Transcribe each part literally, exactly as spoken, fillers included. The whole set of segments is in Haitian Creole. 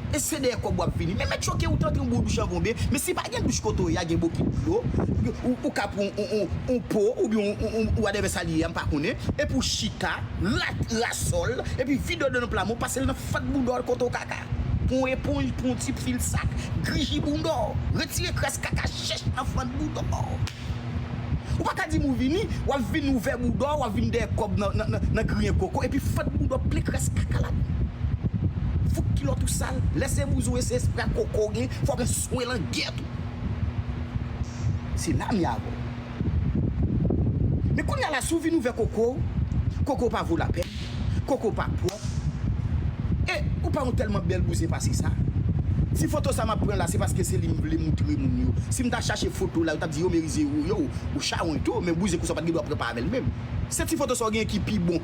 E se dèyè kòb w ap vini. Men mèt choke ou t antre yon bouch anvan oubyen, men si pa gen douch kote w ye a, gen bokit dlo, ou, ou ka pran yon, yon, yon, yon po oubyen yon, yon, yon whatever sa li ye a, m pa konnen. Epi w chita, rat, rasòl, epi vide w nan pla men w, pase l nan fant bouda w kote w kaka. Pran yon eponj, pran yon ti fil sak, griji bouda w. Retire kras kaka chèch nan fant bouda w. Ou pa ka di m ou vini, w ap vin ouvè bouda w, w ap vin dèyè kòb nan, nan, nan, nan griyen koko, epi fant bouda w plen kras kaka ladan. Fout kilòt ou sal, lè se bouzen w ye, se espre a koko w gen, fò w gen swen langèt ou. Se la m ye avè w. Men kounye a la, si w vin ouvè koko w, koko w pa vo lapèn, koko w pa pwòp, e ou pa yon tèlman bèl bouzen pase sa. Ti foto sa m ap pran la, se paske se li m vle moutre moun yo. Si m ta chache foto la, yo t ap di, yo, Merize, ou, yo, ou chawony tou, men bouzen konsa w pa t gen dwa pran pa avè l menm. Se ti foto sa w genyen ki pi bon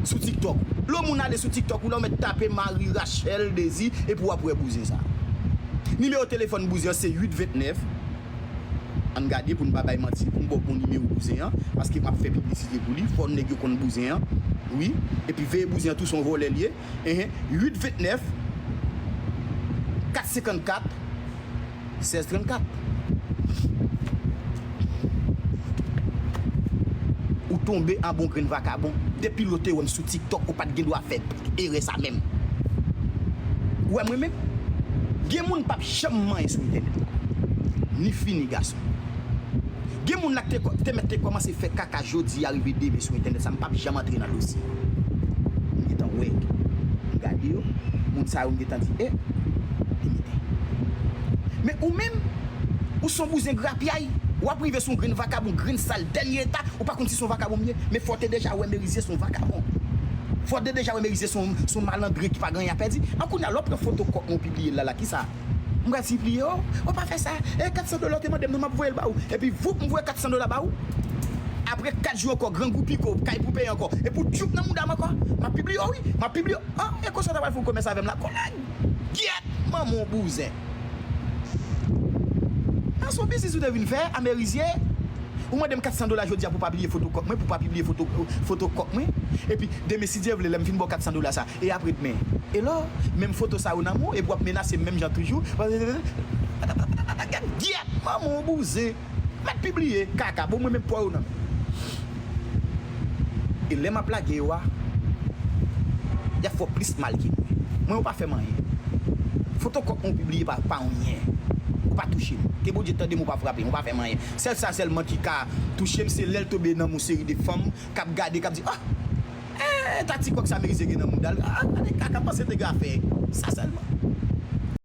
sou TikTok. Lè yon moun ale sou TikTok, ou la w mèt tape Marie Rachel Désir, epi w ap wè bouzen sa. Nimewo telefòn bouzen an se uit vennèf. Ann gade pou n pa bay manti, pou m ba w bon nimewo bouzen an, paske m ap fè piblisite pou li, fò nèg yo konn bouzen an. Wi, epi veye bouzen an tou, se yon vòlè li ye. Enhen, uit vennèf, kat senkannkat, sèz trannkat. Ou tonbe anba yon grenn vakabon. Depi lè w te wè m sou TikTok, ou pa t gen dwa fè erè sa menm. Ou wè mwen menm? Gen moun p ap janm manyen sou entènèt la. Ni fi, ni gason. Gen moun la k te, te mèt te kòmanse fè kaka jodi a rive demen sou entènèt sa, m p ap janm antre nan dosye. M gentan wè. M gade yo. Moun sa yo, m gentan di, e, li mete. Men ou menm, ou se yon bouzen grapyay. W ap rive se yon grenn vakabon, grenn sal, dènye eta, ou pa konn si se yon vakabon m ye. Men fò w te deja wè Merize se yon vakabon. Fò w te deja wè Merize se yon, se yon malandren ki pa gen anyen a pèdi. An kounye a, lè w pran foto kòk mwen w pibliye l la, la, kisa? M pral sipliye w, w pa fè sa. E kat san dola w te mande m nan, m ap voye l ba ou. Epi voup, m voye kat san dola ba ou. Apre kat jou ankò, grangou pike w, kay pou peye ankò. Epi w tchoup nan mouda m ankò. M ap pibliye w, wi. M ap pibliye w. An, e konsa w ta pral fè yon komès avè m la, kòlèg? Gyèt manman w bouzen. An, se yon biznis ou te vin fè a Merize. Ou mande m kat san dola jodi a pou pa pibliye foto kòk mwen, pou pa pibliye foto, foto kòk mwen. Epi demen, si Dye vle, lè m fin ba w kat san dola sa, e apre demen? E lò, menm foto sa yo nan men w, epi w ap menase m menm jan toujou. Gyèt manman w bouzen. Mèt pibliye kaka, bon, mwen menm pwa yo nan men. E lè m ap lage yo a, y ap fè w plis mal ke mwen. Mwen, yo pa fè m anyen. Foto kòk mwen w pibliye pa, pa anyen. Ou pa touche m. Ke Bondye tande m, ou pa frape m, ou pa fè m anyen. Sèl sa sèlman ki ka touche m, se lè l tonbe nan men yon seri de fanm k ap gade, k ap di, ah! Eh, ta ti kòk sa Merize gen nan mouda l. Ah, gade kaka, panse te gen afè. Sa sèl,